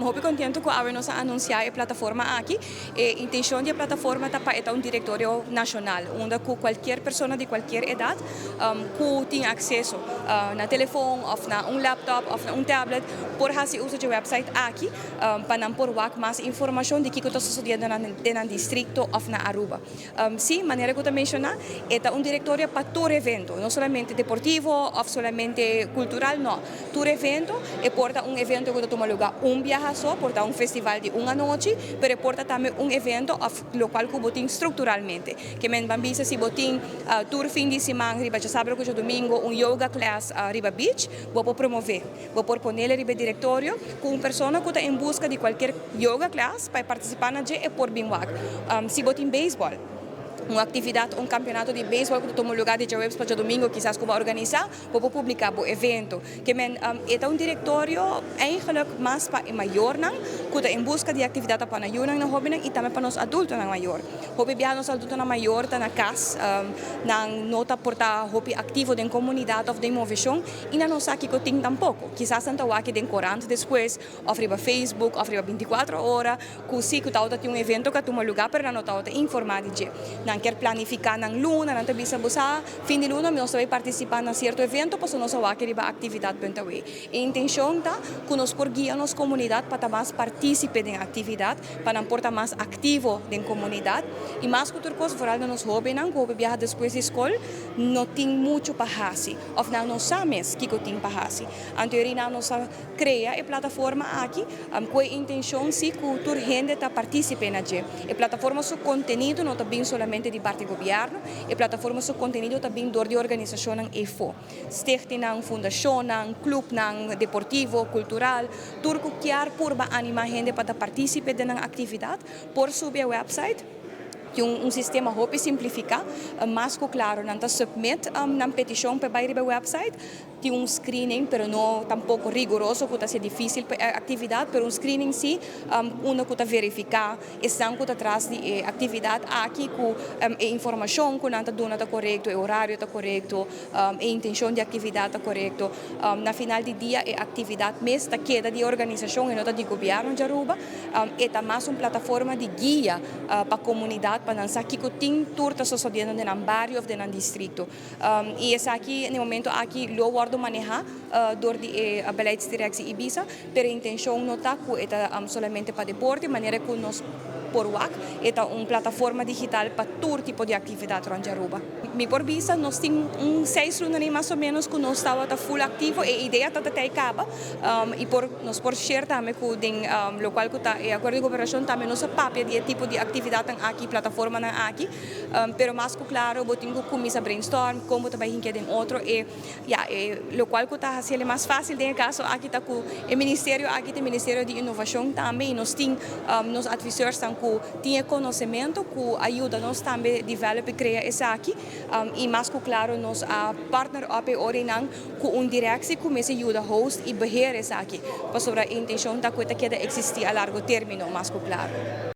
Hopi contento cu awe nos a anuncia e plataforma aki. E intencion di e plataforma ta pa e ta un directorio nacional, unda cu cualkier persona di cualkier edad cu tin acceso na telefon of na un laptop of na un tablet por haci uso di e website aki pa nan por wak mas informacion di kico ta sucediendo den nan districto of na Aruba. Si, manera cu ta menciona, e ta un directorio pa tur evento, no solamente deportivo of solamente cultural, no. Tur evento, e por ta un evento cu ta tuma lugar un biaha so, por ta un festival di un anochi, pero e por ta tambe un evento of locual cu bo tin structuralmente. Kiermen ban bisa si bo tin tur fin di siman riba diasabra cu diadomingo un yoga class riba beach, bo por promove. Bo por ponele riba e directorio cu un persona cu ta en busca di cualkier yoga class pa e participa na dje e por bin wak. Si bo tin baseball, un actividad, un campeonato di baseball cu ta tuma lugar di djaweps pa djadomingo kisas cu bo a organisa, bo por publica bo evento. Kiermen e ta un directorio eigenlijk mas pa e mayornan cu ta en busca di actividad pa nan yunan, nan hobennan y tambe pa nos adultonan mayor. Hopi biaha nos adultonan mayor ta na cas, nan no ta por ta hopi activo den comunidad of den movecion y nan no sa kico tin tampoco. Kisas nan ta wak den corant despues of riba Facebook of riba 24 ora cu si cu tawata tin un evento cu a tuma lugar, pero nan no tawata informa di dje. Nan kier planifica nan luna, nan ta bisa: "Bo sa, fin di luna mi nos ta bay participa na cierto evento pasobra nos a wak riba actividad.aw". E intencion ta cu nos por guia nos comunidad pa ta mas participe den actividad, pa nan por ta mas activo den comunidad y mas cu tur cos, vooral na nos hobennan cu hopi biaha despues di scol no tin mucho pa haci of nan no sa mes kico tin pa haci. Anto nan nos a crea e plataforma aki cu e intencion si cu tur hende ta participe na dje. E plataforma su contenido no ta bin solamente di parti gobierno, e plataforma su contenido ta bin door di organisacionnan efo. Stichtingnan, fundacionnan, clubnan deportivo, cultural, tur cu kier purba anima hende pa participe den actividad, por subi e website. Tin un sistema hopi simplifica, mas cu claro, nan ta submit nan peticion pa bay riba website, tin un screening, pero no tampoco riguroso, cu ta dificil pa actividad, pero un screening si, unda cu ta verifica esnan cu ta tras di e actividad aki, cu e informacion cu nan ta duna ta corecto, e horario ta corecto, e intencion di actividad ta corecto. Na final di dia, e actividad mes ta keda di organisacion y no ta di gobierno di Aruba, e ta mas un plataforma di guia pa comunidad, pa nan sa kico tin tur ta sucediendo den bario of den districto. Y esaki, na momento aki, lo wordo maneha door di beleidsdirectie IBISA, pero e intencion no ta cu e ta solamente pa deporte, manera cu nos por wak, e ta un plataforma digital pa tur tipo di actividad rond Aruba. Mi por bisa, nos tin un 6 luna mas o menos cu nos tabata full activo e idea ta te caba y por nos por share tambe cu den locual cu ta e acuerdo di cooperacion tambe nos papia di tipo di actividad aki, plataformanan aki, pero mas cu claro bo tin cu cuminsa brainstorm con ta bay den otro e ja, e locual cu ta haciendo mas facil den caso aki ta cu e ministerio aki ta Ministerio di Innovacion tambe y nos tin nos adviseurs cu tin conocemento cu a yuda nos tambe develop y crea esaki y mas cu claro nos a partner up e orinan cu un directie cu mester yuda host y beheer esaki pasobra e intencion ta cu keda existi a largo termino, mas cu claro.